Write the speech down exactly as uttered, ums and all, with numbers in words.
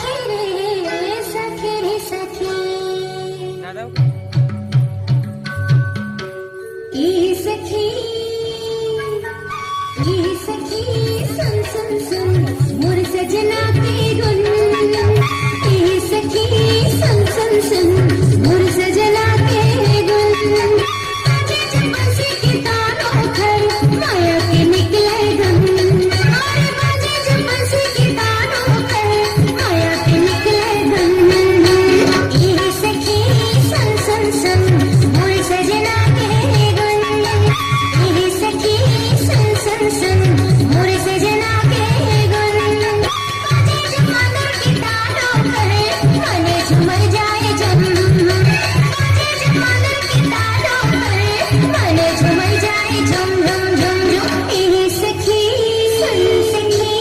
रे सखी रे सखी। दादा। ए सखी, ए सखी, सुन सुन सुन मोर सजना के गुन। ए सखी, सुन सुन सुन मोर सजना के गुन। बाजे जब बंसी के तानों कर, माया के निकले धुन। अरे बाजे जब बंसी के तानों कर, माया के निकले धुन। ए सखी, सुन सुन सुन मोर सजना के गुन। ए सखी, सुन सुन सुन मोर सजना के गुन। बाजे जब मादर के तानों कर, मने झूमर जाए झुम। बाजे जब मादर के तानों कर, मने झूमर जाए झुम झुम झुम झुम। ए सखी, सुन सखी।